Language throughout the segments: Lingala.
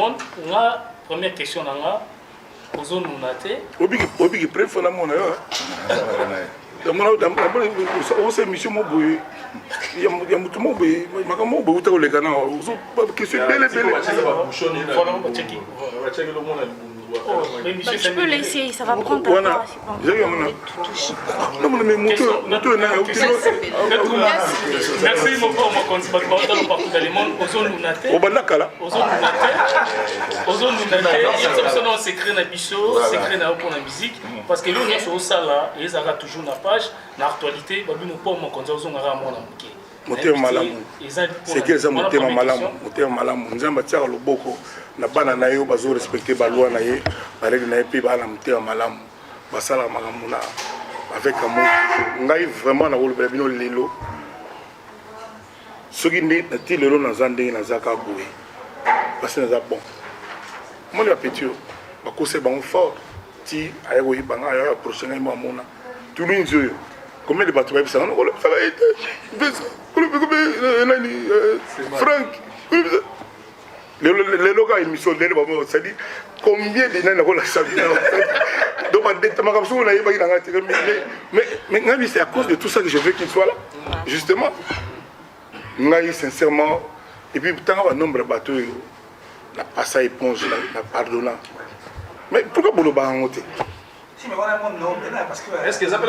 monde. Nga première question na nga, ozonuna te? Obiki première fois namona yo, osa émission mo boye ya motu mo boye, makambo moko boye uta koleka na question ebele ebele. Tu peux laisser, ça va prendre ta wana ezaki yango namona me moto moto na Merci moko mokonzi. Bato baotala partout dans le monde, ozonuna te? Obanda kala. Ozonuna te, ozonuna te. Yebisa biso na secret na biso, secret na yo mpona musique, parce que eloko nyonso osala ezalaka toujours na page na actualité. Babino mpo mokonzi ozongaka mwana moke. Motema malamu, seke eza motema malamu, motema malamu. Nzambe atiaka loboko na bana na ye oyo bazorespecte baloi na ye, barègle na ye, mpe baa na motema malamu, basalaka makambo na avec amour. Ngai vraiment nakolobela bino lelo, soki nde nati lelo naza ndenge naza kaka boye, parce naza bon. Moni bapeti oyo bakosa bango fort ti aya koyeba ngai, aya approche ngai mo amona tulinzi oyo. Combien de bato bayebisaka no kolobisaka ye te, pesa nani Frank lelo lelo kaka émission lelo bamo, c'est-à-dire combien de nani nakolakisa bino. Donc badetamaka mosuku nayebaki na ngai te, mais ngai, c'est à cause de tout ça que je veux qu'il soit là justement. Ngai sincèrement, et puis ntanga banombre ya bato oyo na passa éponge na pardonna, mais pourquoi bolobaka yango te? Est-ce que eza mpe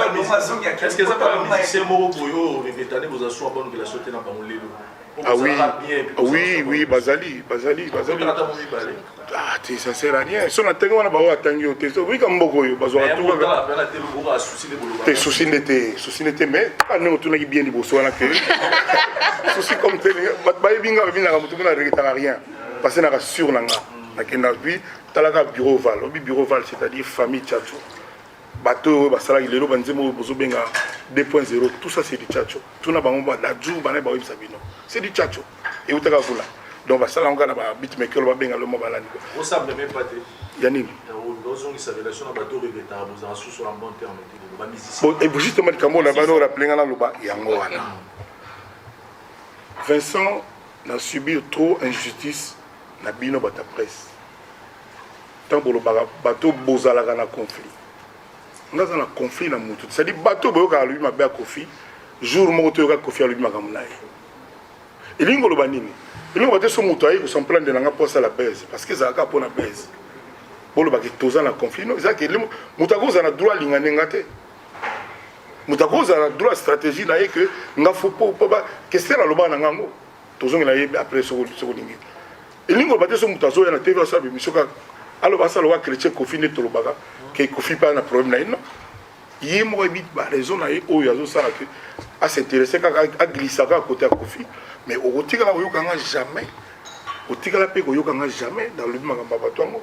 musicien moko boye oyo regretane boza swa bonne relation te na bango lelo? Ah oui, bazali, bazali, bazali. Ah te, ça sert à rien. So na ntangi wana bango atangi yo te, oyika mboka oyo bazwaka te. Souci nde te, souci nde te, mais kaka ndenge otunaki bien liboso wana ke souci comme te, bato bayebi nga, babinaka motu mona regretaka rien, parce que naka sûr na nga nakenda. Puis talaka bureau val obi, bureau val, c'est-à-dire famille Tchatcho, bato oyo basalaki lelo banzembo oyo bozobenga 2.0, tout ça c'est du Tchatcho. Tuna bango badaju bana bayebisa bino, c'est du Tchatcho, eutaka kuna. Donc basala yango kaka na babeatmaker, babenga lomo balani ya nini. Justement, likambo na bano rappeler nga, naloba yango wana. Vincent na subir trop injustice na bino bato ya presse. Ntango bolobaka bato bozalaka na conflit, nga aza na conflit na motu, c'est-à-dire bato boyokaka alobi mabe ya Kofi, jour moko toyoka Kofi alobi makambo na ye. Elingi koloba nini? Elingi koloba te so moto ayi kos'en prendre na nga mpo asala buzz, parce que ezalaka mpo na buzz. Bolobaki toza na conflit, non. Ezalaki moto akozala na droit alinga nde nga te, moto akozala na droit stratégie na ye ke nga fo po question alobaka na ngango, tozongela ye après. Soko olingi, elingi koloba te so moto azoya na TV, asala bémission kaka, aloba, asala wa chrétien Kofi nde tolobaka ke Kofi mpe na problème na ye. Non, ye moko ayebi baraison na ye oyo azosala ke as'intéresse kaka, aglissa kaka côté ya Kofi. Mais okotikala koyokanga jamais, otikala mpe koyokanga jamais dans lobi makambo ya bato yango.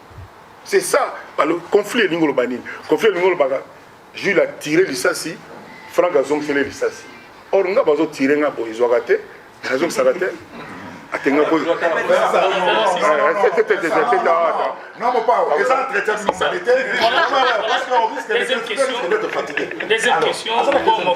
C'est ça conflit. Elingi oloba nini conflit? Elingi olobaka Jules atire lisasi, Frank azongiseli lisasi. Or nga bazotire nga boye, ezwaka te, nazongisaka te, atenga. Non, mon papa, eza entretien de parce qu'on risque de fatiguer. Deuxième question.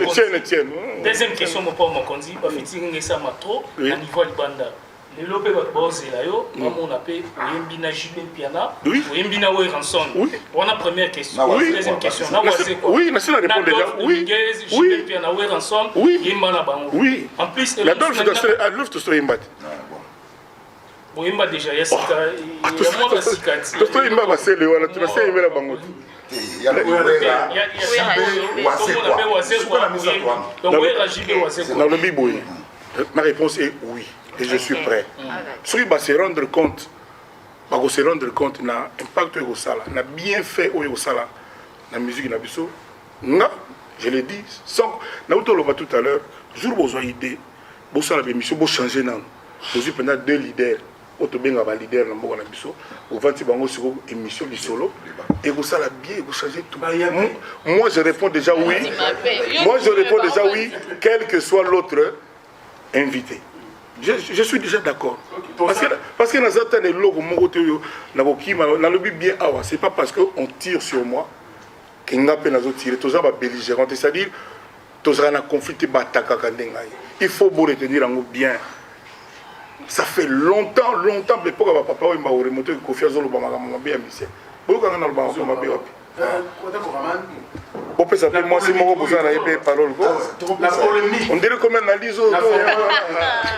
Etienne, Etienne. Deuxième question, mon pauvre mokonzi, bafeaturing esama trop na niveau ya libanda. Lelo mpe bato baozela yo, bamona mpe oyembi na JB Mpiana, oyembi na Werrason. Wana première question. Deuxième question, na Wazekwa. Oui, nasi na répondre déjà. Oui. JB Mpiana, Werrason, yemba na bango. En plus la Dolphe, Adolphe tosoyemba te. Boyemba déjà ya sika, ya mwana sika. Tosoyemba basele wana, tunaseyembela bango te. Nalobi boye, ma réponse est oui et je suis prêt. Soki base rendre compte, bakose rendre compte na impact oyo ekosala, na bienfait oyo ekosala na musique na biso. Nga je l'ai dit sans nauti oloba tout à l'heure, jour bozwa idée bosala bémission, bochange nano, bozwi mpenza deux leaders oyo tobengaka baleader na mboka na biso, ovandi bango sikoyo émission lisolo ekosala bien, ekochange tout. Moi je réponds déjà oui, moi je réponds déjà oui, quel que soit l'autre invité, je suis déjà d'accord, parce que naza ta na eloko moko te oyo nakokima. Nalobi bien awa, c'est pas parce que on tire sur moi ke nga mpe nazotire. Toza babelligérant te, c'est-à-dire tozala na conflit te, batakaka nde ngai. Il faut bo retenir yango bien. Ça fait longtemps, longtemps, l'époque ya bapapa oyo baoremoto Kofi azoloba makambo mabe ya musicien. Boyokanga na loba makambo mabe wapi? Bopesa mpe mwasi moko boza na ye mpe parole ko. La polémique. On dirait comme analyse oyo.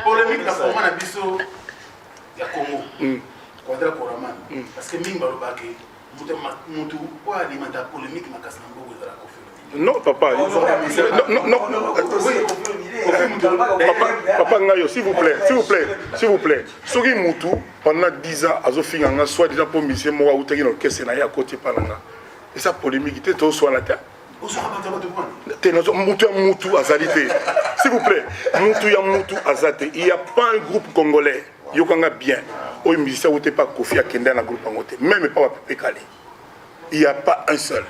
Polémique na format na biso ya Congo. Quadra Koraman. Parce que mingi balobaka mutu oyo alimenta polémique makasi na mboka ezala Koffi. Non, papa. Non, non, non. Papa, papa Ngayo, s'il vous plaît, s'il vous plaît, s'il vous plaît. Soki mutu pendant 10 ans azofinga nga soit disant po musicien moko autaki na orchestre na ye akoti epa na nga. Eza polémique te toswana te. Te nazo mutu ya mutu azali te. S'il vous plaît, mutu ya mutu aza te. Il y a pas un groupe congolais. Yokanga bien. Oyo musicien auti pa Koffi akenda na groupe yango te. Même pa ba Pepe Kale. Il y a pas un seul.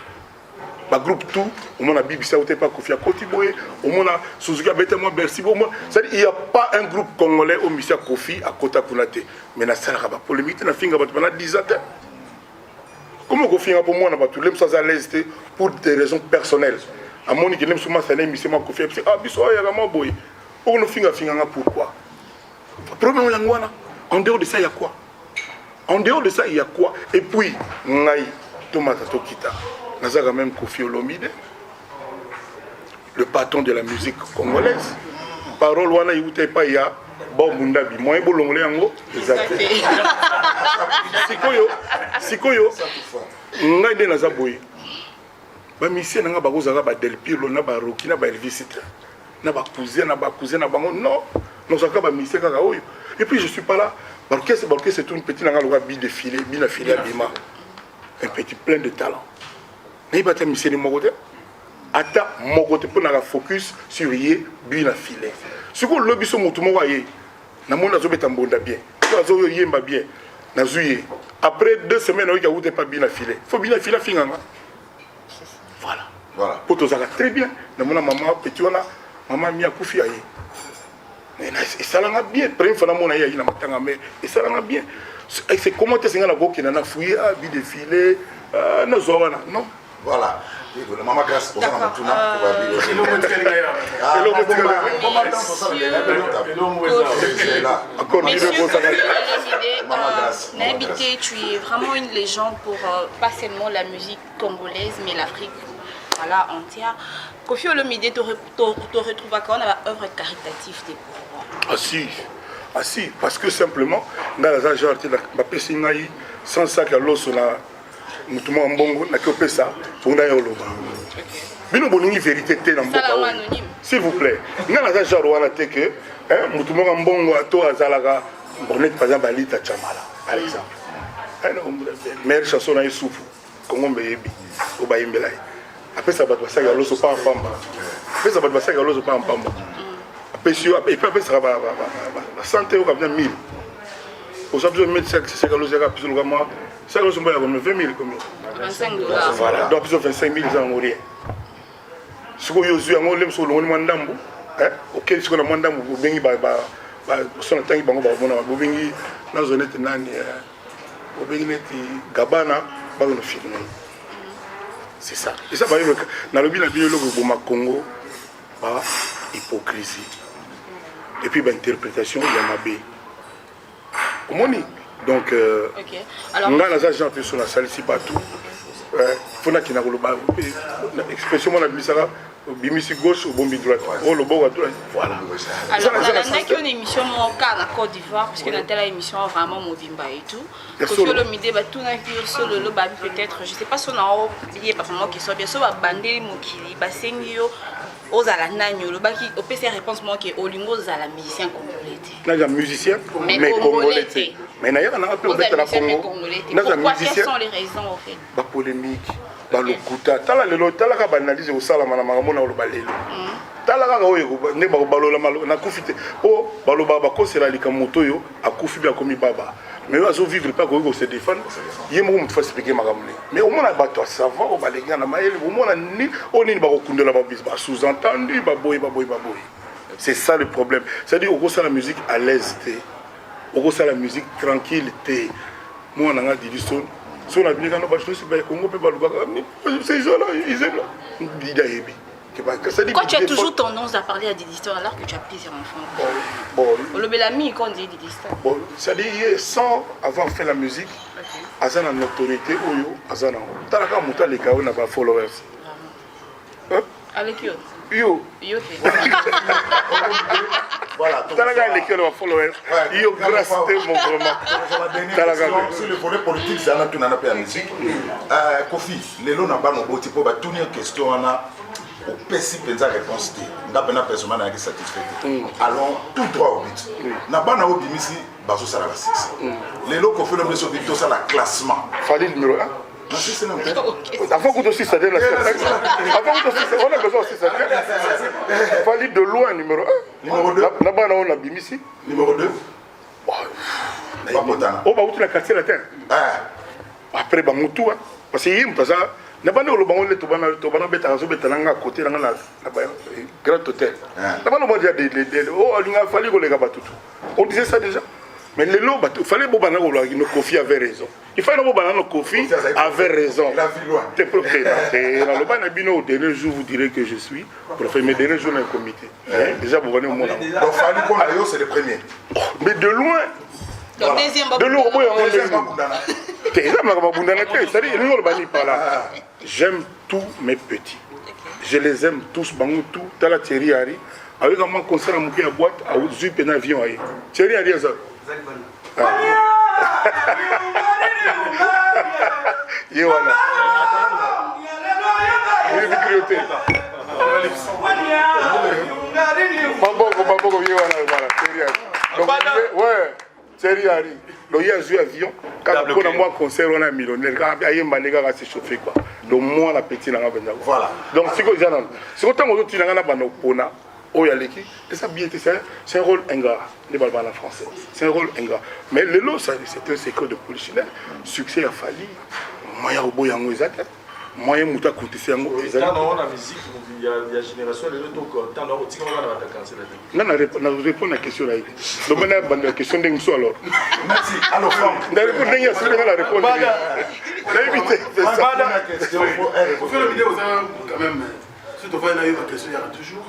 Ba groupe tout, omona Bibisa auti pa Koffi akoti boye, omona Suzuki abeta mwa Bercy boye, omona, c'est-à-dire il y a pas un groupe congolais oyo musicien Koffi akota kuna te. Mais nasalaka ba polémique te, nafinga bato bana 10 ans te. Comment kofinga po mwana bato lemso aza à l'aise te pour des raisons personnelles. Amoni ke lemso masana émission ma Koffi abisi, ah biso ayaka mwa boye. Okono finga finga nga pourquoi? Problème yango wana. En dehors de ça, il y a quoi? En dehors de ça, il y a quoi? Et puis, ngai, tomata tokita, naza quand même Koffi Olomide, le patron de la musique congolaise. Parole wana euta epai ya Bob Mundabi. Moyen bolongole yango eza te. Sikoyo, sikoyo, ngai nde naza boye. Ba musiciens na nga bakozalaka ba Del Pirlo na ba Rocky na ba Elvis te. Na ba cousin na ba cousin na bango non. Nozalaka ba musiciens kaka oyo. Et puis je suis pas là. Ba orchestre, ba orchestre tout petit na nga loka bi défilé, bi na filé abima. Un petit plein de talent. Nayebi ata musicien moko te. Ata moko te mpo naka focus sur ye bi na filet. Sikoyo lobi so motu moko aye namoni azobeta mbonda bien, to azoyemba bien, nazwi ye. Après 2 semaines nayoki awuta epa bi na filet. Faut bi na filet afinga nga. Voilà. Voilà. Po tozalaka très bien. Namona mama petit wana, mama mi akufi aye. Mais esalanga bien. Première fois namona ye aye na matanga mais esalanga bien. C'est comment est-ce nga nakokenda na fouiller ah bi défilé, ah nazwa wana. Non. Voilà. Maman Grace, on a mutuna Naïbité, tu es vraiment une légende pour pas seulement la musique congolaise, mais l'Afrique, voilà, entière. Koffi Olomide, te retrouves quand on a œuvre caritative des pouvoirs. Ah si, ah si, parce que simplement, dans la genre, ma pesi ngai sans sac à l'os na mutu mwa mbongo na kopesa ponda ya oloba. Bino bolingi vérité te na mboka oyo. S'il vous plaît, nga naza genre wana te que hein, mutu moko mbongo ato azalaka bonnet par exemple Alita Chamala par exemple. Meilleure chanson na ye supu Congo mbeyebi obayembela ye. Apesa bato basaki ya loso pa pamba. Apesa bato basaki ya loso pa pamba. Apesi yo et puis apesaka ba ba ba santé oyo kabina 1000. Oza biso mettre sac sac ya loso ya biso loka moi. Sac ya loso mboya combien 20 000 combien? 25 dollars. Voilà, donc biso 25 000 eza yango rien. Sikoyo ozwi yango lemso olongoli mwa ndambu, hein? Okei sikoyo na mwa ndambu obengi ba ba ba so natangi bango bakomona bobengi nazwa neti nani obengi neti Gabana bakono filme. C'est ça. Et ça bayo nalobi na bino eloko eboma Congo ba hypocrisie. Et puis ba interprétation ya mabe. Omoni donc Alors, nga naza genre te so nasalisi bato fo nakenda koloba expression mwana abimisaka obimisi gauche obombi droite oyo loboko atola voilà. Alors nalandaki yo na émission moko kaka na Côte d'Ivoire parce que natala émission vraiment mobimba et tout. Koffi Olomide batunaki yo solo loba peut-être je sais pas so na oyeba vraiment question bien so babandeli mokili basengi yo ozala nani olobaki opesi réponse moko ke olingi ozala musicien congolais te. Naza musicien mais congolais te. Mais nayaka nanga mpe obeta na Congo. Naza musicien. Quelles sont les raisons au fait? Ba polémique, ba lokuta. Tala lelo, tala kaka ba analyse ekosalama na makambo na oloba lelo. Tala kaka oyo nde bakobalola nakufi te. Po baloba bakosela likambo moto oyo akufi mpe akomi baba. Mais oyo azo vivre mpe akoki ko se défendre. Ye moko moto fa expliquer makambo ne. Mais omona bato ya savant oyo balengi na mayele, omona ni oyo nini bakokundela ba ba sous-entendu, baboye baboye baboye. C'est ça le problème. C'est-à-dire okosala musique à l'aise te. Okosala musique tranquille te. Mwana nga Didi Stone, so na bini kana ba journaliste ba Congo pe balobaka, ces gens-là, ils aiment là. Didi ayebi. Pourquoi tu as toujours tendance à parler à Didi Stone alors que tu as plusieurs enfants? Bon, olobela mingi quand on dit Didi Stone. Bon, c'est-à-dire sans avoir fait la musique, aza na notoriété oyo aza na tala kaka moto aleka oyo na ba followers. Aleki yo. Yo. Yo te. Voilà. Tala kaka aleki yo na ba followers. Yo grâce te mon vraiment. Tala kaka. Sur le volet politique, zana tunana pe ya musique. Kofi, lelo na bana oboti po batuni yo question wana opesi mpenza réponse te. Nga mpena personnellement nayaki satisfait te. Allons tout droit au but. Na bana oyo obimisi bazosala ba succès. Lelo Kofi Olomide soki tosala classement. Fally numéro 1. Avant que tu sois avant que tu on a besoin aussi ça. Fally de loin numéro 1. Numéro 2. Na bana on a bimisi. Numéro 2. Bakotana. Oh, ba la quartier latin. Après ba mutu parce que yim parce na bana oloba ngo le to bana to bana beta zo beta nanga côté nanga na grand hôtel. Na bana bo dia de de oh alinga Fally koleka batutu. On disait ça déjà. Mais lelo bato fallait bo bana koloba no Kofi avait raison. Il fallait bo bana no Kofi avait raison. Il a vu loin. Te prophète. Na loba na bino au dernier jour vous direz que je suis prophète mais dernier jour na comité. Déjà vous venez au monde. Donc Fally pour yo c'est le premier. Oh, mais de loin. Donc deuxième de loin boy on Deuxième babundana. Te eza makambo babundana te, c'est-à-dire elingi oloba nini par là. J'aime tous mes petits. Je les aime tous, bango tout. Tala Thierry Henry. Avec un concert à moke ya boîte, azui pe na avion aye. Thierry Henry aza. Ye wana. Oyebi krio te. Maboko, maboko, ye wana, voilà, Thierry Henry. Donc, ouais. Thierry Henry. Donc, il a joué avion. Quand on a moi concert, on a millionnaire. Quand il y a un bandit qui va s'échauffer, quoi. Donc, moi, la petite, là, Voilà. Donc, si vous avez si vous avez un pona, oyo aleki, et ça bien, c'est un rôle ingrat. Les balles en français. C'est un rôle ingrat. Mais le lot, c'est un secret de polichinelle. Succès a fallu. Moyen au bout, yango ezate. Moyen muta contesté yango ezate. Tant on a musique, il y a génération le lot tant on tika on va cancel Non, na répondre la question là. Donc maintenant la question ndenge so alors. Merci. Alors Franck. Na répondre ndenge so la répondre. Na éviter. Bada question pour Kofi Olomide oza quand même surtout on a eu ma question il y aura toujours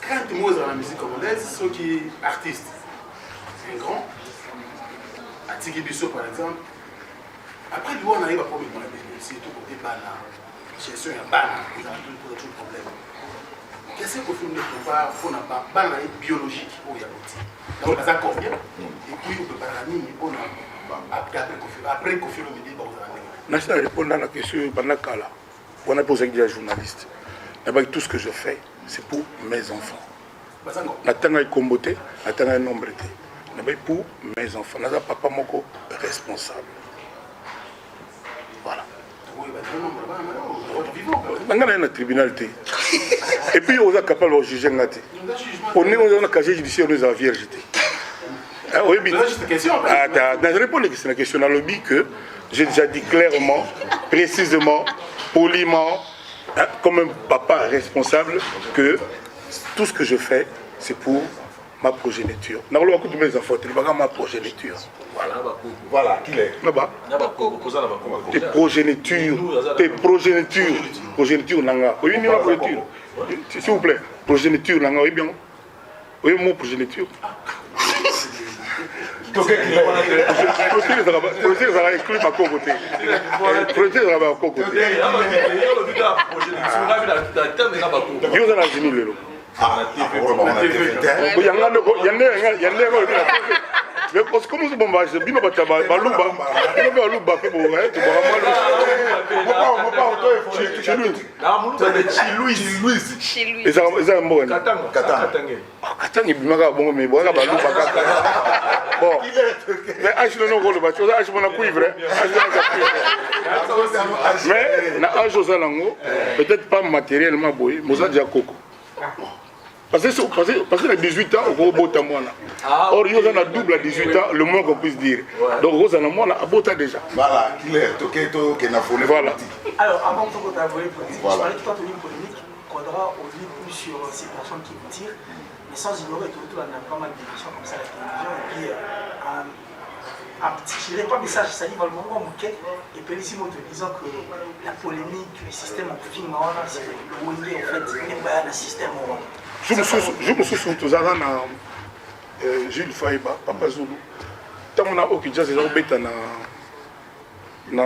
crainte moi dans la musique congolaise ceux qui artistes un grand atiki biso par exemple après lui on arrive à problème surtout côté bana gestion ya bana ils ont tout tout problème. Qu'est-ce que Kofi Olomide prépare pour na bana biologique oyo ya boti donc baza combien et puis on prépare nini pour na après Kofi après Kofi Olomide ba kozala ndenge Nasi na répondre à la question banda kala on a posé déjà journaliste. D'abord tout ce que je fais c'est pour mes enfants. Natanga kombo te, natanga nombre te. D'abord pour mes enfants. Naza papa moko responsable. Voilà. Nanga na na tribunal te. Et puis oza capable de juger nga te. On est on a casier judiciaire nous a vierge te. Ah oui, Ah, na répondre à la question na lobi que j'ai déjà dit clairement, précisément, poliment, comme un papa responsable, que tout ce que je fais, c'est pour ma progéniture. Na lo akutu mes enfants, tu ma progéniture. Voilà. Voilà, qui est Là-bas. Tes progénitures, tes progénitures, progéniture nanga. Oui, ni ma progéniture. S'il vous plaît, progéniture nanga, oui bien. Oui, mon progéniture. Progéniture ezalaka inclus bakoko te. Progéniture ezalaka bakoko te. Yo oza na zini lelo. Yanga ndeko, yanga yanga olobi na TV. Mais parce que comment bon ba bino bato baluba, bino pe baluba pe bo eh to ba mwa. Chez lui. Eza eza mboka ni. Katanga. Katanga ebimaka bongo mais boyaka baluba kaka. Bon. Mais âge nono koloba, tu oza âge mona cuivre. Âge nano cuivre. Mais na âge oza nango, peut-être pas matériellement boye, mais oza déjà koko. Parce que, parce que, parce que à 18 ans, on bota mwana. Or, il y a double à 18 ans, le moins qu'on puisse dire. Donc, Rosa mwana abota déjà. Voilà, clair. Toke to ke na volet Voilà. politique. Alors, avant de qu'on volet politique, Voilà. je parlais tout à l'heure d'une polémique. Quadra, on vit plus sur ces personnes qui vous tirent, mais sans ignorer tout, on a pas mal d'émissions comme ça à la télévision. Et puis, Un petit, je dirais pas message, ça dit Valmongo Mouké, et Pelissimo te disant que la polémique, le système en film, c'est le Wenge en fait, il y a un système. Jour mosusu tozalaka na euh, Jules Faiba, Papa Zulu. Ntango na Oki Jazz eza kobeta na na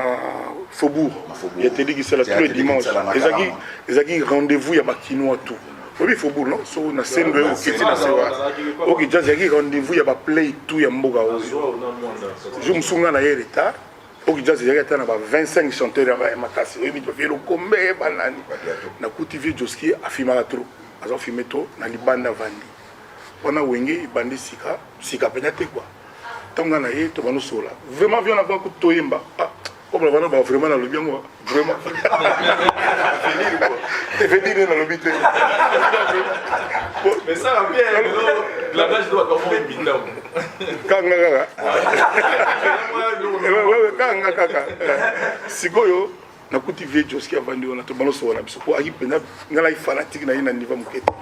faubourg ya Teddy Kisala tous les dimanches. Ezaki ezaki rendez-vous ya ba kinois tout. Oyebi faubourg non? So na Sendwe okiti na sewa. Oki Jazz ezaki rendez-vous ya ba play tout ya mboka oyo. Jour mosusu nga na ye retard. Oki Jazz ezalaki ata na ba 25 chanteurs ya makasi. Oyebi to vieux Lokombe banani. Nakuti vieux Josky afimaka trop. Aza filmer trop na libanda vandi. Wana Wenge ebandi sika, sika pena te quoi. Ntango nga na ye tobanda osola. Vraiment vieux na kutu toyemba. Ah, obla bana ba vraiment nalobi yango vraiment. Venir quoi. Nalobi te. Mais ça bien, langage doit avoir binda. Kanga kaka. Kanga kaka. Sikoyo nakuti vieux Josky avandi wana tobanda osola na biso po aki mpenza ngai naki fanatique na ye na niveau moke te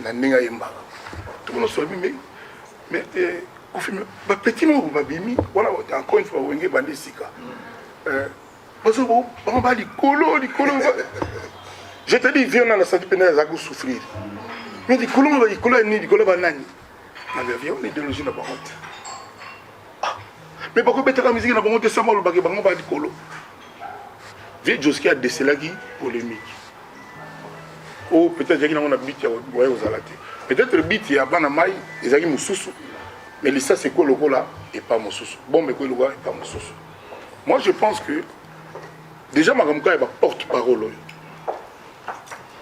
na ndenge ayembaka tobanda osola bi mais eh, Koffi ba petit moko babimi wana encore une fois Wenge ebandi sika bazo bango ba likolo likolo. Je te dis, vieux na senti mpenza azalaki kosouffrir, mais likolo ngo likolo ya nini? Likolo ya banani? Na vieux wana idéologie na bango te. Ah, mais bakobetaka miziki na bango te sama olobaki bango ba likolo. Vieux Josky adeselaki polémique oyo peut-être ezalaki nango na but ya boye kozala te. Peut-être but ya bana mai ezalaki mosusu, mais lisasi ekwe lokola epa mosusu, bombe ekwe lokola epa mosusu. Moi, je pense que déjà makambo kaka ya baporte parole oyo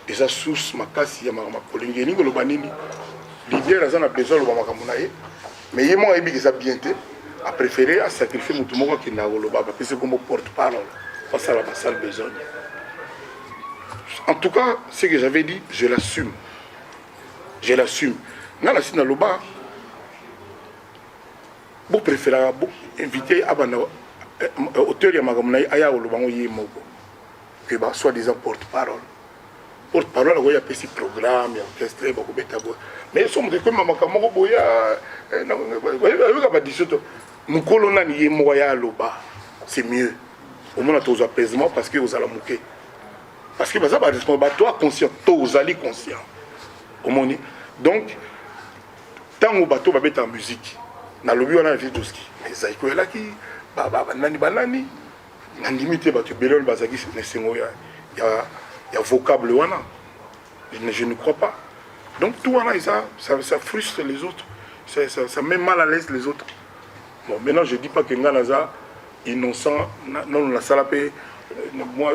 eza source makasi ya makambo ya polémique. Elingi koloba nini? Leader aza na besoin aloba makambo na ye, mais ye moko ayebi eza bien te, apréféré asacrifie motu moko akendaka koloba, bapesi kombo porte parole, basala basale besogne. En tout cas, ce que j'avais dit, je l'assume, je l'assume. Nga nasi naloba, bopréféraka invité abanda auteur ya makambo na ye aya koloba ngo ye moko ke ba soi disant porte parole. Porte parole akoki apesi programme ya orchestre bakobeta boye, mais so moto ekoyema makambo moko boye ayoka badisio to mokolo nani ye moko aya aloba, c'est mieux. Omona tozwa apaisement parce que ozala moke, parce que baza baresponsable, bato a conscient to ozali conscient omoni. Donc ntango bato babetaka musique, nalobi wana na vieux Josky, ezali koyelaki banani banani, nandimi te bato ebele oyo bazalaki na esengo ya vocable wana, je ne crois pas. Donc tout wana eza ça frustre les autres, ça met mal à l'aise les autres. Bon, maintenant, je dis pas que nga naza innocent, non, nasala mpe moi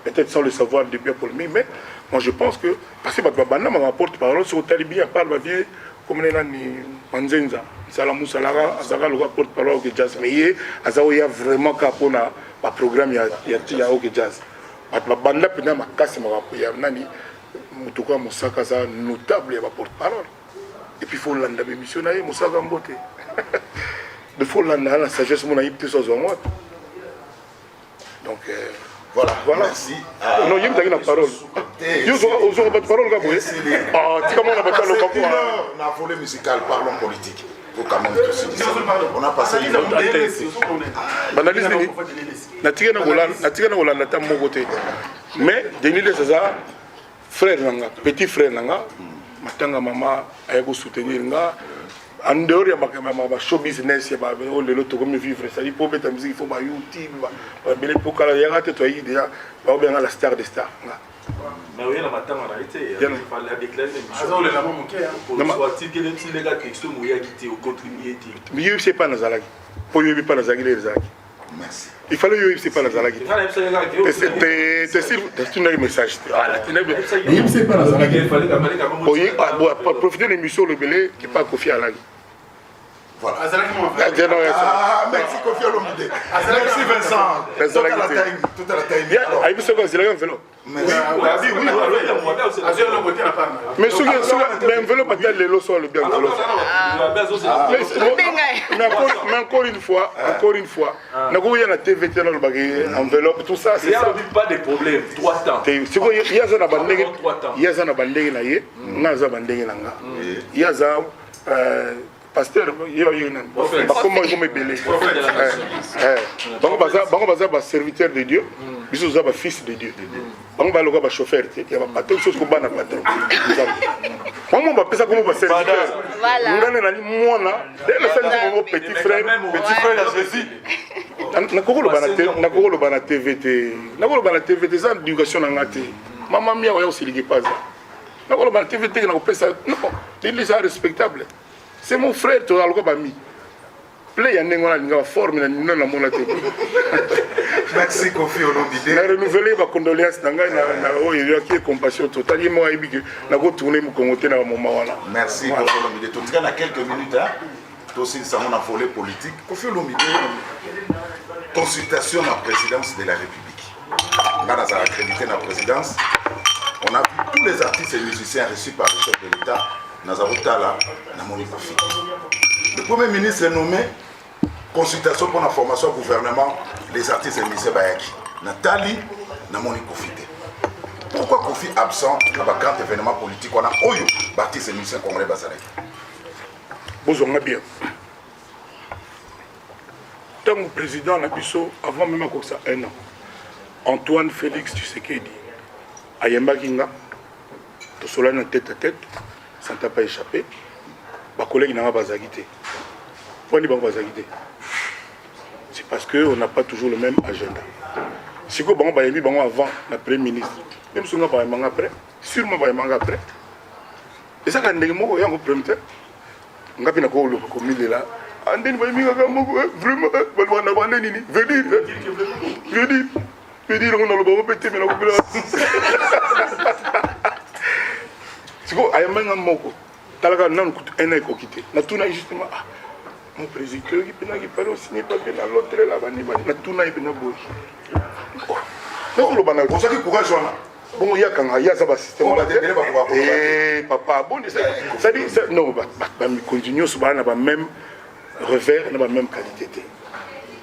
peut-être sans le savoir depuis polémique, mais moi je pense que parce que bato babanda maka porte parole, soki otali bien, parle bavie comme nani Manzenza Nsala Musalaka azalaka lokola porte parole OK Jazz, mais ye aza oya vraiment kaka mpona baprogramme ya OK Jazz. Bato babanda mpenza makasi makambo ya nani moto kaka Mosaka aza notable ya baporte parole. Et puis faut olanda bémission na ye Mosaka mbote de faut olanda na sagesse mona ye te so azwa yango wapi. Donc Voilà, voilà. Merci. Non, ye mutaki na parole. Yo ozwaka bato parole kaka boye. Tika mwana bato aloba. C'est une heure na volet musical, parlons politique. Pour quand même tout se dire. On a passé une heure. Banalyse nini? Natika na kolanda ata moko te. Mais Denis Les aza frère na nga, petit frère na nga. Matanga mama aya kosoutenir nga en dehors ya ba show business ya oyo lelo tokomi vivre, c'est-à-dire po obeta musique, il faut ba YouTube babele po kala yaka te. Toyaki déjà baobenga la star de star nga. Mais oye na matanga na ye te, fallait déclarer aza olela mwa moke. Atikele tileka texto moyaki te, ocontribue te. Yoyebi se epai nazalaki, mpo yoyebi epai nazalaki lelo ezalaki. Merci. Il fallait yoyebi se epai nazalaki te, tindaki message te, yoyebi se epai nazalaki. Profite na émission olobele epai Kofi alaki. Voilà. Azalaki mwa Ah, merci Kofi Olomide. Merci Vincent. Tout à la time, tout à la time. Alors, ayebi soki azelaki enveloppe. Merci. Azwi eloko te na part na Mais soki mais enveloppe ata lelo so alobi enveloppe. Mais encore une fois, encore une fois, nakoya na TV te nalobaki enveloppe, tout ça, c'est ça. Pas de problème, 3 temps. Te sikoyo ye aza na bandenge, ye aza na bandenge na ye, nga aza bandenge na nga. Ye aza. Pasteur ye baye nani? Bakoma ekoma ebele. Bango baza ba serviteur de Dieu, biso toza ba fils de Dieu. Bango baloka ba chauffeur te, ya ba patron biso toko bana patron. Nzambe. Bango bapesa kombo ba serviteur. Nga nde nali mwana, nde nasali nzembo moko petit frère, petit frère ya Jésus. Nakokoloba na TV te, nakoloba na TV te, eza éducation na nga te. Mama mia oya kosiliki paza. Nakoloba na TV te nakopesa non, l'église est respectable. C'est mon frère tozala lokola bami. Play ya ndenge wana alingaka forme na nino namona te. Merci Koffi Olomide. Na renouveler ba condoléances na ngai na oyo eyaki compassion totale ye moko ayebi ke nakotourne mokongo te na bamoma wana. Merci Koffi Olomide. Totika na quelques minutes hein. Tosilisa yango na volet politique. Koffi Olomide consultation na présidence de la République. Nga nazala accrédité na présidence. On a vu tous les artistes et musiciens reçus par le chef de l'État. Naza kotala namoni Koffi. Le premier ministre est nommé consultation pour la formation gouvernement les artistes et musiciens bayaki. Natali namoni Koffi te. Pourquoi Koffi absent na ba grand événement politique wana oyo ba artistes et musiciens congolais bazalaki? Bozonga bien. Tango président na biso avant même akokisa un an Antoine Félix Tshisekedi ayembaki nga tosolani na tête à tête ça ne t'a pas échappé ba collègues na nga bazalaki te poni bango bazalaki te c'est parce que on n'a pas toujours le même agenda sikoyo bango bayembi bango avant na premier ministre même soki nga bayembanga après sûrement bayembanga après ezaka ndenge moko yango problème te nga mpe nakoloba komilela andeni bayembi kaka moko vraiment balobaka na bande nini veut dire veut dire veut dire yango naloba ngo mpe te me nakopela sikoyo ayambaki nga moko talaka nanu kutu un an ekoki te natunaki justement ah mon président toyoki mpenaki pale osigne papier na l'autre la bani bani natuna ye mpenza boye nakoloba na ozwaki courage wana bongo ye akanga ye aza basystème Oh, bato ebele bakoka koloba te. Eh, papa bon c'est-à-dire non bamikonzi nyonso baa na bameme revers na bameme qualité te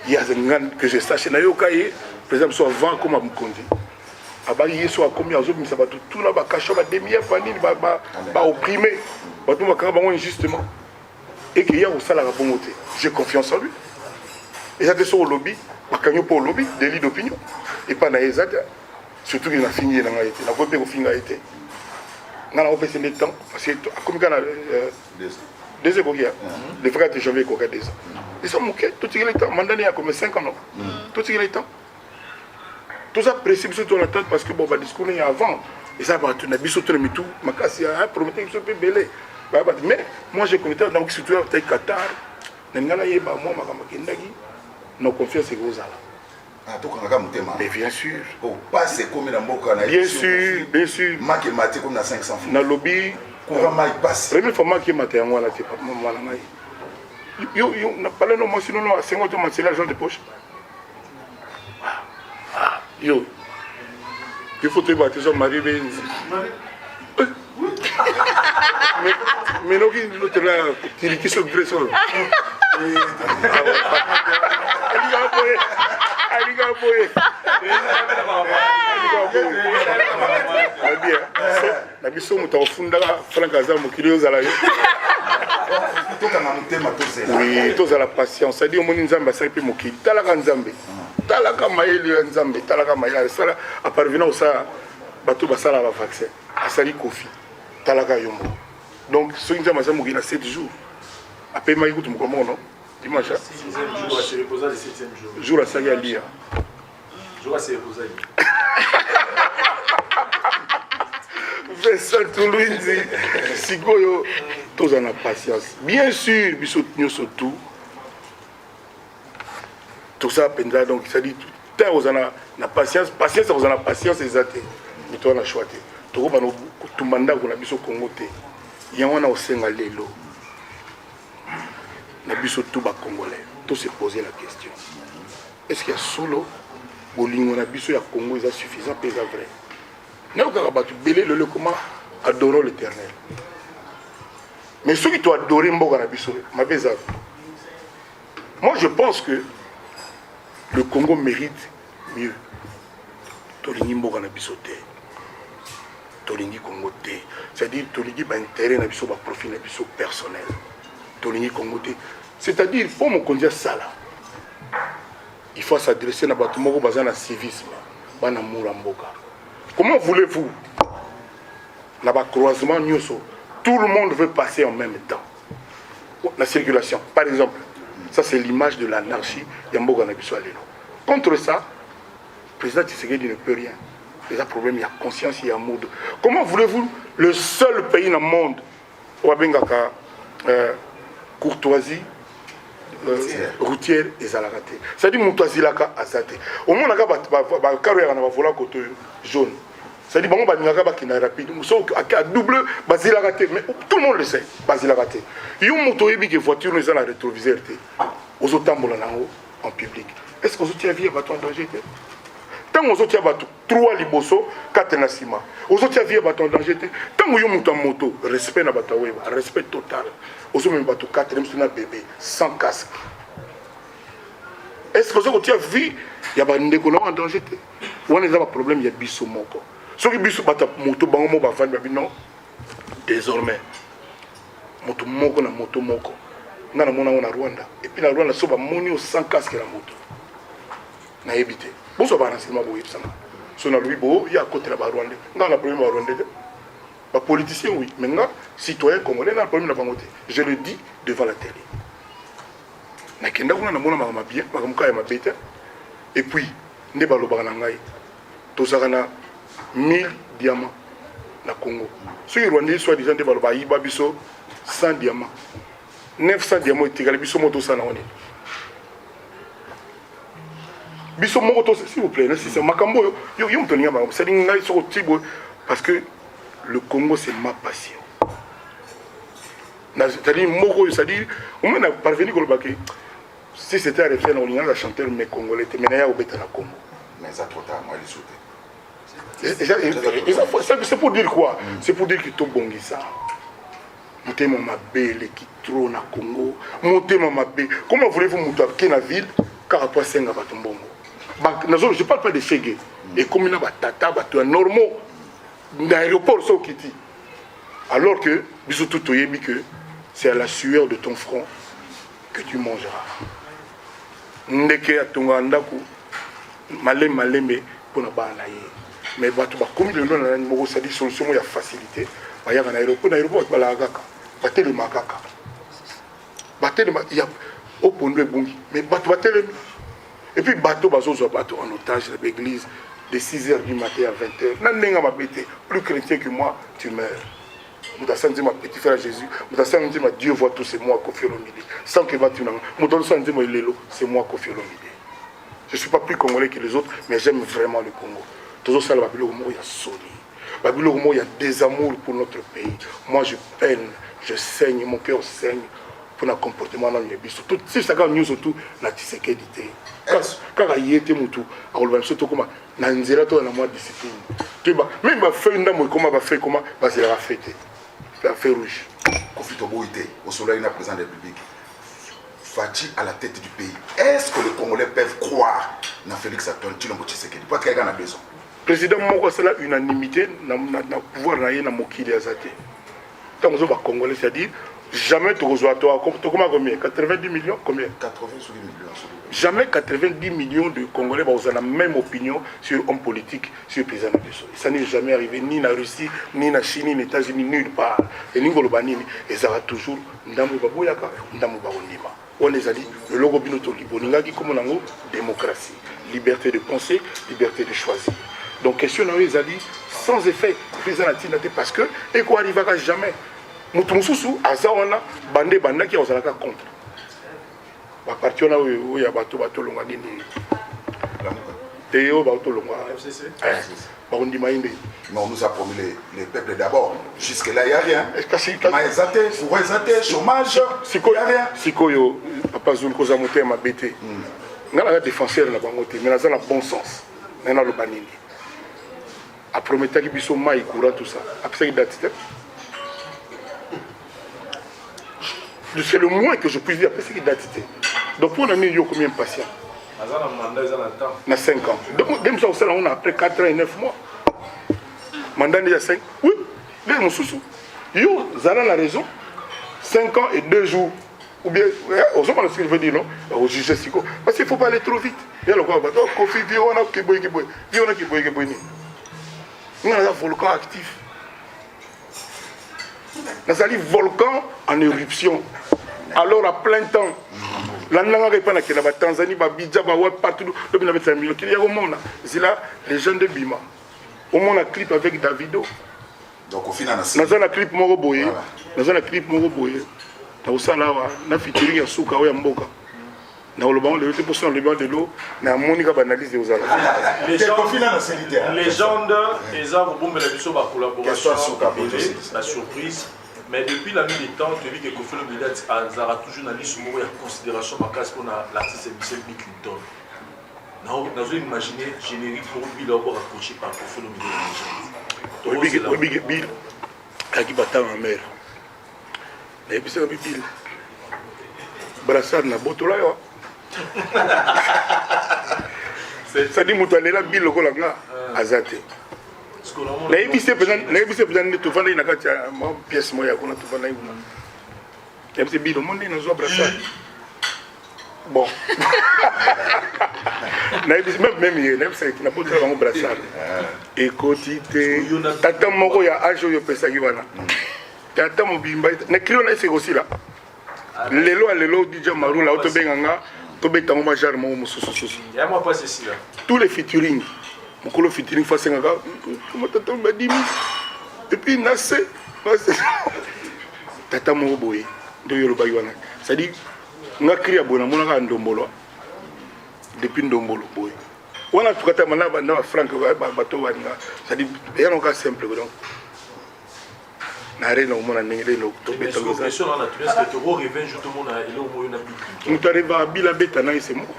ye aza nga que je sache nayoka ye président biso avant akoma mokonzi abaki ye so akomi azobimisa bato tuna bakasho bademief banini baopprime bato bakanga bango injustement et que ye akosalaka bongo te. J'ai confiance en lui. Eza te soki olobi bakangi yo mpo olobi délit d'opinion epai na ye eza te, surtout ke nafingi ye na ngai te, nakoki mpe kofinga ye te. Ngai nakopesa nde temps parce que akomi kaka na deux ans ekoki ya le 24 janvier ekoka 2 ans eza moke, totikeli temps mandat ne ya combien 5 ans non, totikeli temps toza pressé biso to l'attente parce que bon ba discours ya avant eza bato na biso to na mitu makasi ya promettre biso mpe ebele baya bato. Mais moi je connais donc surtout ya Qatar na ngai nayeba mwa makambo akendaki na confiance ekozala. Ah, tokangaka motema. Mais bien sûr. Oh, passe ekomi na mboka na Bien sûr, bien sûr. Maki emati ekomi na 500 francs. Nalobi courant mai passe. Première fois maki emata yango wana te papa mwana ngai. Yo yo na parle no mwasi nono asengo to matisela argent de poche. Ah, yo. Il faut te battre so mari benzi. Mais noki l'autre là tiriki so vrai so. Alinga boye. Alinga boye. Alinga boye. Bien. Na biso moto akofundaka Frank aza mokili ozala yo. Tokanga motema tozela. Oui, tozala patience. C'est-à-dire omoni Nzambe asali mpe mokili. Talaka Nzambe. Talaka mayele ya Nzambe, talaka mayele asala aparvena kosala bato basala ba vaccin. Asali Koffi. Talaka yo moko. Donc soki Nzambe asali mokili na 7 jours, apemaki kutu mokolo moko non? Dimanche. Jour asali alia. Vincent Tuluinzi sikoyo toza na patience bien sûr biso nyonso tout toza mpenza donc c'est-à-dire ntango oza na patience patience oza na patience eza te mais toza na choix te tokobana kotumba ndako na biso Congo te yango wana osenga lelo na biso tout ba congolais to se poser la question est-ce que ya solo bolingo na biso ya Congo eza suffisant mpe eza vrai nayokaka bato bele lelo ekoma adorons l'éternel mais soki to adore mboka na biso mabe eza. Moi je pense que le Congo mérite mieux. Tolingi mboka na biso te, tolingi Congo te, c'est-à-dire tolingi ba intérêt na biso, ba profit na biso personnel. Tolingi Congo te. C'est-à-dire mpo mokonzi asala, il faut s'adresser na bato moko baza na civisme, bana mura mboka. Comment voulez-vous na ba croisement nyonso tout le monde veut passer en même temps la circulation par exemple? Ça, c'est l'image de l'anarchie ya mboka na biso ya lelo. Contre ça, président Tshisekedi ne peut rien. Eza problème ya conscience ya amour. Comment voulez-vous, le seul pays dans le monde oyo babengaka courtoisie routière ezalaka te, c'est-à-dire moto azilaka aza te. Omonaka bakaro yaka na bavola koto oyo jaune, c'est-à-dire bango balingaka bakenda rapide, so a double bazilaka te. Mais tout le monde le sait, bazilaka te. Yo moto oyebi ke voiture no eza na rétroviseur te, ozotambola nango en public, est ce que ozotia vie ya bato en danger te? Ntango ozotia bato 3 liboso, 4 na nsima, ozotia vie ya bato en danger te? Ntango yo moto ya moto, respect na bato aweba, respect total, ozomema bato 4 miso na bébé sans casque, est ce que oza kotia vie ya bandeko na en danger te? Wana eza baproblème ya biso moko. Soki biso bato ya moto, bango moko bavandi, babi non, désormais moto moko na moto moko. Nga namona yango na Rwanda. Et puis na Rwanda, so bamoni yo sans casque na moto, nayebi te, bozwa barenseignement, boyebisanga. So nalobi bo ye akotela Barwandais, nga na problème Barwandais te, bapoliticien oui, mais nga citoyen congolais na problème na bango te. Je le dis devant la télé, nakenda kuna, namona makambo bien, makambo kaka ya mabe te. Et puis nde balobaka na ngai, tozalaka na 1000 diamant na Congo. Soki Rwandais soit disant nde baloba ayiba biso 100 diamant, 900 diamant etikali, biso moko tosala nango nini? Biso moko to, s'il vous plaît, nasisa makambo oyo. Yo moto olinga makambo sali ngai soko ti boye, parce que le Congo, c'est ma passion. C'est-à-dire moko oyo, c'est-à-dire omoi na parvenu koloba ke si c'était à refaire, na olingaka chanteur, mais congolais te, mais naya kobeta na Congo. Mais eza trop tard, moi lisu te. C'est pour dire quoi? C'est pour dire que tobongisa motema mabe eleki trop na Congo, motema mabe. Comment voulez-vous, moto ake na ville kaka po asenga bato mbongo? Je parle pas de shege, ekomi na batata, bato ya normaux na aéroport so okiti, alors que biso tout toyebi que c'est à la sueur de ton front que tu mangeras. Ndeke atongaka ndako malembe malembe mpona bana na ye, mais bato bakomi lelo na nani moko, sadi solution moko ya facilité, bayaka na aéroport. Na aéroport bato balaka kaka, batelema kaka, batelema ya opondo ebongi, mais bato batelemi. Et puis bato bazozwa bato en otage na baéglise de 6 heures du matin à 20 heures, na ndenge mabe te. Plus chrétien que moi, tu meurs. Moto asala nzembo petit frère Jésus, moto asala nzembo Dieu voit tout, c'est moi Koffi Olomide. Sans que batunanga, moto azosala nzembo elelo, c'est moi Koffi Olomide. Je suis pas plus congolais que les autres, mais j'aime vraiment le Congo. Tozosala babiloko moko ya soni, babiloko moko ya désamour pour notre pays. Moi, je peine, je saigne, mon cœur saigne mpona comportement nano ya biso. Tosisaka nyonso tu na Tshisekedi te, kaka ye te motu akoloba biso tokóma na nzela, toya na mwa discipline, toyeba même bafeu ndambo ekóma, bafeu ekóma, bazelaka feu te, bafeu rouge. Koffi, toboyi te, osololi na président de la République Fatshi à la tête du pays. Est-ce que les Congolais peuvent croire na Félix Antoine Tshilombo Tshisekedi po atikali kaka na 2 ans? Président moko asala unanimité na pouvoir na ye na mokili aza te. Ntango ozo bacongolais, c'est-à-dire jamais tokozwa, tokoma combien? 90 millions, combien? 80 soki millions. Jamais 90 millions de Congolais bazala la même opinion sur homme politique, sur président na biso. Ça n'est jamais arrivé, ni na Russie, ni na Chine, ni na États-Unis, nulle part. Elingi koloba nini? Ezalaka toujours ndambo baboyaka, ndambo bakondima. Wana ezali eloko bino bolingaki komona yango démocratie, liberté de penser, liberté de choisir. Donc question na yo ezali sans effet, mpe eza na ntina te, parce que ekoarrivaka jamais. Moto mosusu aza wana, bande ebandaki, ozalaka contre baparti wana oyo ya bato batolongwa nini te, oyo batolongwa bakondima ye nde. Mais on nous a promis les peuples d'abord. Jusque-là, il n'y a rien. Kasi Mais eza te, courant eza te, chômage, il n'y a rien. Sikoyo, papa Zulu, koza motema mabe te. Nga naza défenseur na bango te, mais naza na bon sens. Naye naloba nini? Aprometaki biso mai, courant, tout ça, apesaki date te. C'est le moins que je puisse dire. Apesaki date te. Donc mpona nini yo okomi impatient? Aza na mandat, eza na temps. Na 5 ans. Donc nde mosu akosala yango na après 4 ans et 9 mois, mandat nde ya 5, oui. Nde mosusu yo zala na raison, 5 ans et 2 jours. Ou bien, eh, ozomona ce que je veux dire, non? Ojuge siko. Parce qu'il faut pas aller trop vite. Ya lokola bato, oh, Koffi, vie wana kiboye kiboye. Vie wana kiboye kiboye nini? Nga naza volcan actif. Nazali volcan en éruption. Alors à plein temps. landangaka epai nakenda batanzanie babidja bawa partout lobi nabetisa milokili ya komona zela legende ebima omona clip avec davido naza na clip moko boye naza na clip moko boye nakosala awa na featuring ya suka oyo ya mboka nakoloba ngo lelo te mposo nalobi ngo lelo namoni ka baanalyse ekozala légende eza kobombela biso bacollaboration ebele na surprise. Mais depuis la nuit des temps toyebi ke Koffi Olomide azalaka toujours na lisu moko ya considération makasi mpona l'artiste musicien Bill Clinton. Nazo imaginer générique moko Bill aobwaka coaché par Koffi Olomide na légende. Oyebi ke Bill ayaki batanga ya mare nayebisaka bi Bill brassard na botola yo c'est-à-dire moto alela Bill lokola nga aza te. Nayebisi ye mpenza, nayebisi ye mpenza nde tofandaki na kati ya mwa pièce moko ya kuna tofandaki kuna. Nayebisi bino omoni ndenge nazwa brassard. Bon. Nayebisi meme meme ye nayebisaki nabotela bango brassard. Ekoti te. Tata moko ya age oyo opesaki wana. Tata mobimba na kilo na ese ekosila. Lelo ya lelo DJ Marula otobenga nga tobeta ngo ma genre moko mosusu susu. Ya mwa pasi esila. Tous les featuring. Mokolo featuring fa sengaka tata badimi. Et puis na se na se tata moko boye nde oyo olobaki wana. C'est-à-dire nga cri ya boye namonaka ndombolo depuis ndombolo boye. Wana tukatama na ba Frank bato baninga. C'est-à-dire ya noka simple donc. Na arena omona ndenge lelo tobeta moto areva bila abeta na ye se moko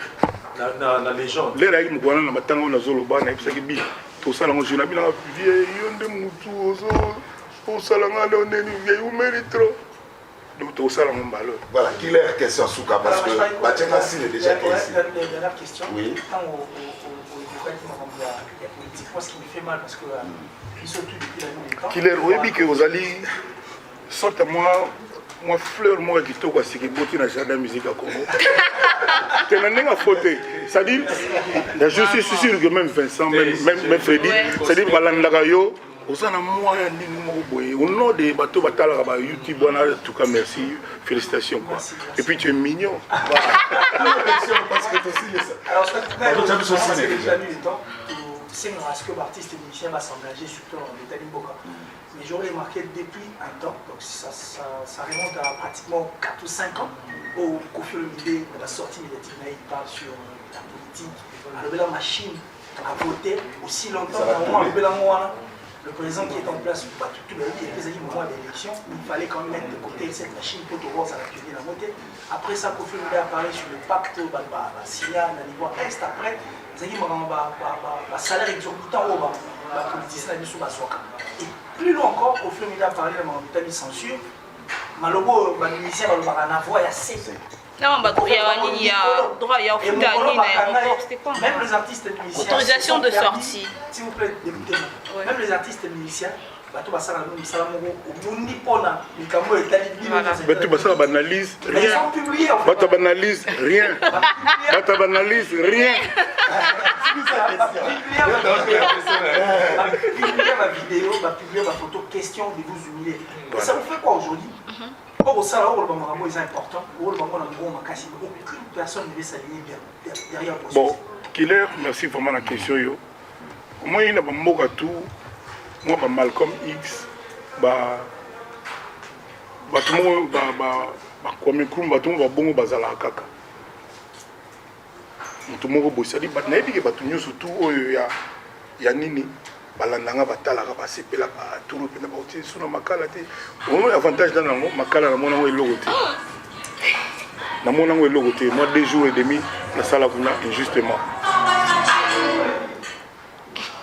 lere ayaki moko wana na matanga oyo nazoloba nayebisaki bi tosala yango jour nabinaka vie yo nde motu osala nga leo ndeni vie umeli trop donc tosala yango mbala oyo. Voilà, killer question suka parce que batiaka sile déjà ke ici. Dernière question. Oui. Tango oyokaki makambo ya politique, moi ce qui me fait mal parce que biso tout depuis la nuit des temps. Killer oyebi ke ozali sorte mwa mwa fleur moko ya kitoko ya sika eboti na jardin musique ya Congo. Te na ndenge ya faux te. C'est-à-dire, je suis sûr que même Vincent, même, même, même Freddy, c'est-à-dire balandaka yo oza na mwa ya ndenge moko boye au nom de bato batalaka ba YouTube wana en tout cas merci félicitations quoi merci, merci. Et puis tu es mignon. Parce que aussi les alors c'est à ce que l'artiste et musicien va s'engager surtout dans l'état d'Imboka. Mais j'aurais remarqué depuis un temps, donc ça, ça, ça remonte à pratiquement 4 ou 5 ans, où Koffi Olomide, dans la sortie médiatique, il parle sur la politique, alors la machine a voté aussi longtemps, au moins, le président qui est en place, pas tout, tout le monde, il y a eu moment d'élection, il fallait quand même mettre de côté cette machine pour pouvoir s'appuyer la montée. Après ça, Koffi Olomide a parlé sur le pacte, bah, bah, bah, signé à niveau Est, après, ils ont dit, bah, bah, bah, bah, salaire exorbitant, oh, bah, bah, politicien, bah, bah, bah, et plus loin encore, Koffi Olomide a parlé de la censure. Malobo, bah, musicien, bah, bah, na voix, il y a C. Non, bah, il y a nini, il y a droit, il y a Et futa, Mokolo nini, Bakanga, aéroport, c'était quoi? Même les artistes musiciens Autorisation se sont de permis, sortie. S'il vous plaît, écoutez-moi. Ouais. Même les artistes musiciens, bato basala no misala moko obundi mpona likambo etali bino Voilà. nyonso. Bato basala baanalyse Mais ils rien. ont publié en fait. Bato banalise rien. Bato banalise rien. Bapublier ma vidéo, bapublier ma photo, question de vous humilier. Et ça vous fait quoi aujourd'hui? Oyo kosala oyo koloba makambo eza important, oyo koloba ngo na mongongo makasi, aucune personne ne veut s'aligner derrière processus. Bon, Killer, merci vraiment la question yo. Moi il na ba mboka tout, moi ba Malcolm X, ba bato moko ba ba ba Kwame Nkrumah, bato moko ba bongo bazalaka kaka. Moto moko boye, c'est-à-dire bato nayebi ke bato nyonso tout oyo ya ya nini balandanga batalaka basepelaka tolo mpenza bakotie so na makala te. Omoni avantage na nango makala namona yango eloko te. Namona yango eloko te. Moi 2 jours et demi nasala kuna injustement.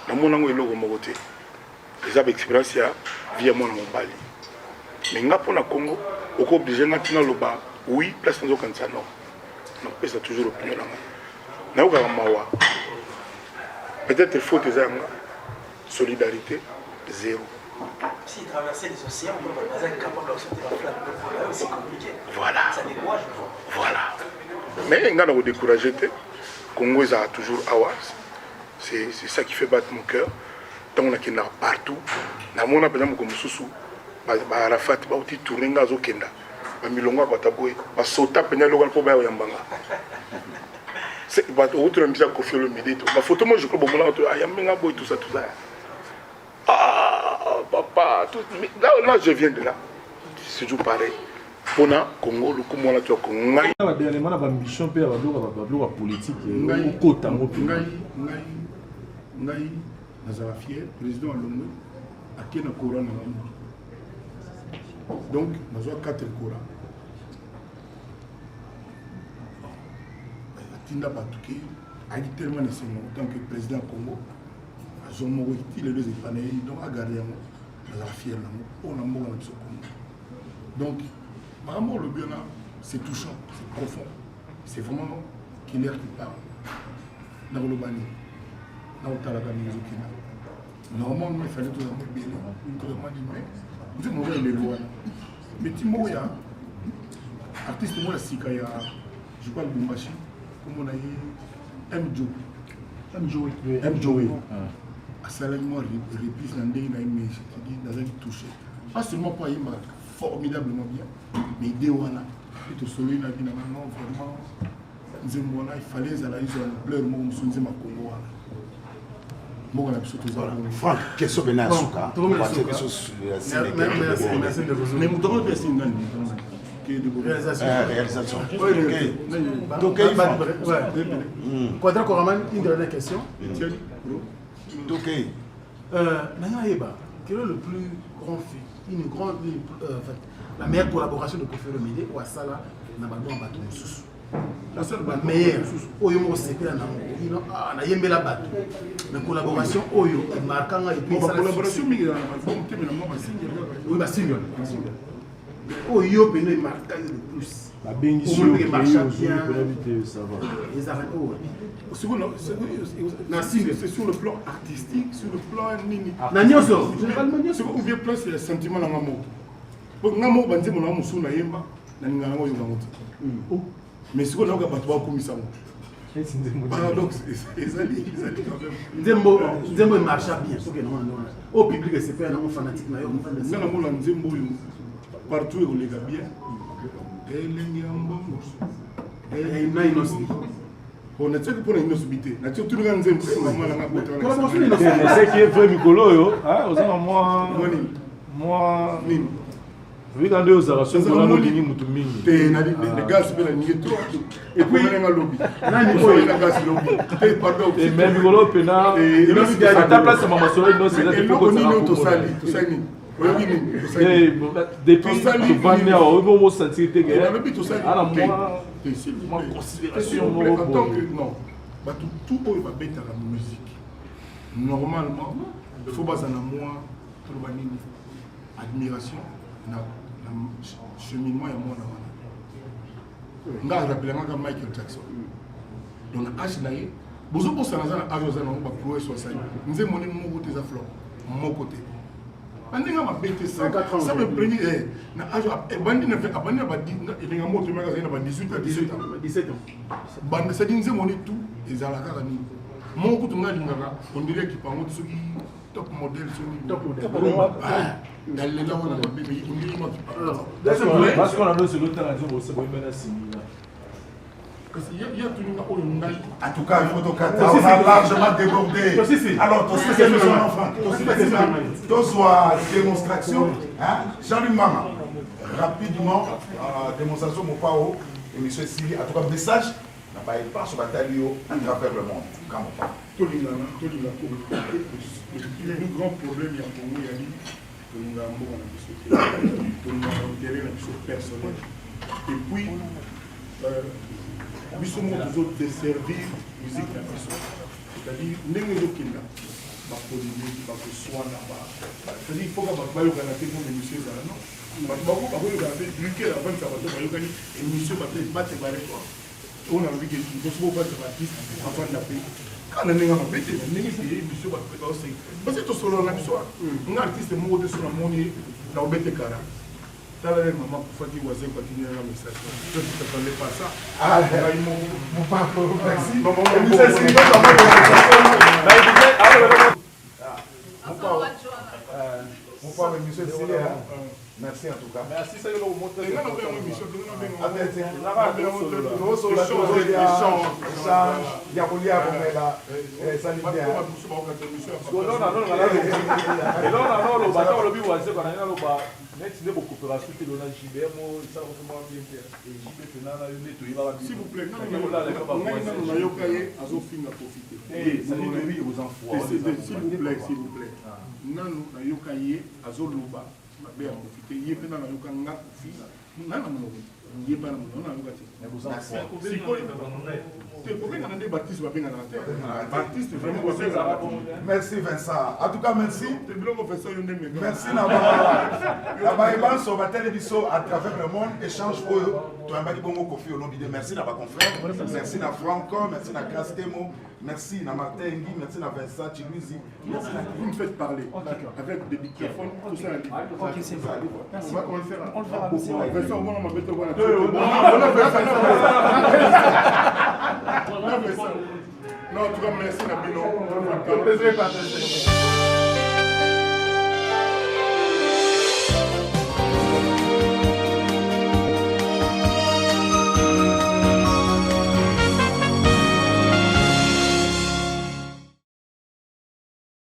Namona yango eloko moko te. Eza ba expérience ya vie ya mwana mobali. Mais nga mpona Congo oko oblige nga ntina loba oui place nazokanisa non. Nakopesa toujours opinion na nga. Nayokaka mawa. Peut-être faute eza ya nga. Solidarité zéro. S'il traversait les océans, on va être capable de sauter la flamme. C'est compliqué. Voilà. Ça décourage. Voilà. Mais nga na kodécourage te. Congo ezalaka toujours awa. C'est ça qui fait battre mon cœur. Ntango nakendaka partout, namona mpenza moko mosusu baarafat bauti tourne nga azokenda bamilongo ya bato boye basota mpenza eloko wana mpo baya koyamba nga. Bato okutuna mbisa Koffi Olomide to bafoto mo je crois bomonaka to ayambi nga boye, tout ça, tout ça. Ah papa, tout, mais là, là je viens de là, c'est toujours pareil mpona Congo, lokumu wana to ya Congo ngai. Dernièrement na baambition mpe ya babiloko ya politique okota yango mpe. Ngai nazala fier, président alongwe ake na kora na ngai, donc nazwa 4 kora, atinda bato ke ayaki tellement na esengo tant que président ya Congo azwa moko ti lelo eza epa na ye, donc agarde yango. Nazala fier nango mpona mboka na biso Congo. Donc makambo olobi wana, c'est touchant, c'est profond, c'est vraiment Killer qui parle. Nakoloba nini? Nakotalaka ndenge ezokenda. Normalement il fallait tozala ebele, tozala nini, mais nzembo moko ya lelo wana, mais ti moko ya artiste moko ya sika ya, je crois, Lubumbashi, kombo na ye M Joe. M Joe. M Joe asalaki mwa reprise na ndenge na ye, mais je te dis, nazalaki touché, pas seulement mpo ayembaka formidablement bien, mais idée wana mpe tosololi na bina. Non, vraiment, nzembo wana il fallait ezala ezwa ampleur moko mosusu, nzembo ya Kongo wana, mboka na biso toza bongo. Frank, question pena ya suka, batie biso. Mais moto yango mpe asili nani? Réalisation. Tokei. Quadra Koraman, une dernière question. Tokei. Nanga nayeba, quel est le plus grand fait, une grande, une, en fait, la meilleure collaboration de Koffi Olomide oyo asala na balbum ya bato mosusu, la meilleure oyo moko sepela nango ino nayembela bato, mais collaboration oyo emarkanga et puis collaboration mingi na album te, mais na mwa basingle kaka. Oyo basingle oyo yo pene emarka yo le plus. Babengisi yo ozwi te, ça va. Ezalaka oyo. Na single, c'est sur le plan artistique, sur le plan nini? Na nyonso, généralement nyonso. Ou bien place ya sentiment nanga moko, po nga moko banzembo nanga mosusu nayemba, nalinga nango oyoka yango te, mais sikoyo nayoka bato bakomisa yango paradoxe, ezali quand même. Nzembo emarcha bien soki nango na oyo public esepela nango, fanatique na yo. Nga namona nzembo oyo partout ekoleka bien, elenge ya mbongo. Na Innoss'B. Bon, natiaki mpona Innoss'B te, natie tuninga nzembo mama nanga. Mais ce qui est vrai, mikolo oyo oza na mwa mwa nini? Oyika nde ozalaka soki olala olingi mutu mingi. Te, gaz mpe nalingi to Et puis nanga lobi. Nani oyo? Na gaz lobi te, pardon. Mais mikolo mpena ata place ya mama solo nyonso eza te. Eloko nini oyo tosali? Tosali nini? Oyoki nini? Tosali depuis tovandi awa, oyebi omosentir te ke nalobi tosali ana mwa considération moko boye. Non, bato tout oyo babetaka musique, normalement il faut baza na mwa, toloba nini, admiration na cheminement ya mwana wana. Nga arapelangaka Michael Jackson, donc na age na ye, bozobosana aza na age, aza nango baprouesse asali nzembo nde moko te eza flop moko te na ndenge mabe te. Ça me prenait na age ebandi na abandi na elenga moto emaka, azali na ba 18 à 17 ans. 17 ans. Banda sadi nzembo nde tout ezala kaka nini moko kutu nga alingaka ondeli ekipa yango te, soki top modèle, soki Top modèle. Nalela wana mabe, mais ondeli mo akipa. Parce qu'on a nyonso elotanga nzembo boyemba na singila. Kasi ye tuninga oyo ngai. En tout cas, il faut tokata. On a largement débordé. Alors, tozwa démonstration. Jean-Luc Mama, rapidement, démonstration Mopao, émission esili. En tout cas, message, na baepanso batali yo à travers le monde. Kamopao. Tolingana, tolinga Congo. Le plus grand problème ya Congo yali tolingaka mboka na biso te, tolingaka intérêt na biso personnel. Et puis biso moko tozodesservir musique na biso, c'est-à-dire ndenge ezokenda bapolémique, bakoswana, c'est-à-dire il faut ka bato bayokana te mpo émission ezala. Non, bato bako bakoyokana te, luke avandisa bato bayokani, émission bate barecord oyo nalobi ke liboso bovandisa baartiste bafanda mpe. Kaka na ndenge ya mabe te, na ndenge ke biso bato pe baosenga. Parce que tosolola na biso wana. Nga artiste moko te so namoni ye na obete kara. Tala lelo mama akufaki Wazekwa atindela nga message. Je ne t'attendais pas à ça. Ah, Ngai moko. Mopako, merci. Maman, maman, Émission maman. esili, Mopao. Mopao, émission esili, hein. Merci en tout cas. Merci, ça eloko moko très Nga na benga émission, te nga na benga. Tozosola, tozolia, échange ya kolia komela esali bien. Eloko na oloba ata olobi wazekwa na ngai naloba neti nde bocoopération te lona JB mo esalaka mpe mwa bien te JB mpena na yo nde toyebaka S'il vous plaît, ngai nano nayoka ye azofinga Koffi te. S'il vous plaît, s'il vous plaît. Nano nayoka ye azoloba mabe ya Koffi te. Ye mpe nano ayoka nga Koffi nga na monoko ye mpe na monoko nayoka te. Sikoyo te kobengana nde baartiste babenganaka te. Baartiste vraiment babenganaka te. Merci Vincent. En tout cas, merci. Te biloko Vincent yo nde meka. Merci na ba na baye banso batali biso à travers le monde échange oyo toyambaki bongo Koffi Olomide. Merci na ba confrères, merci na Franco, merci na Grace Temo, merci na Martin Engi, merci na Vincent Chiluizi, merci na Vous me faites parler avec des dictaphones, tout ça. Ok, c'est bon. Merci. On va, on le fera. On le fera, monsieur. Vincent, on va m'embêter, on va la Non, Vincent. Non, en tout cas, merci Nabino. Plaisir partagé.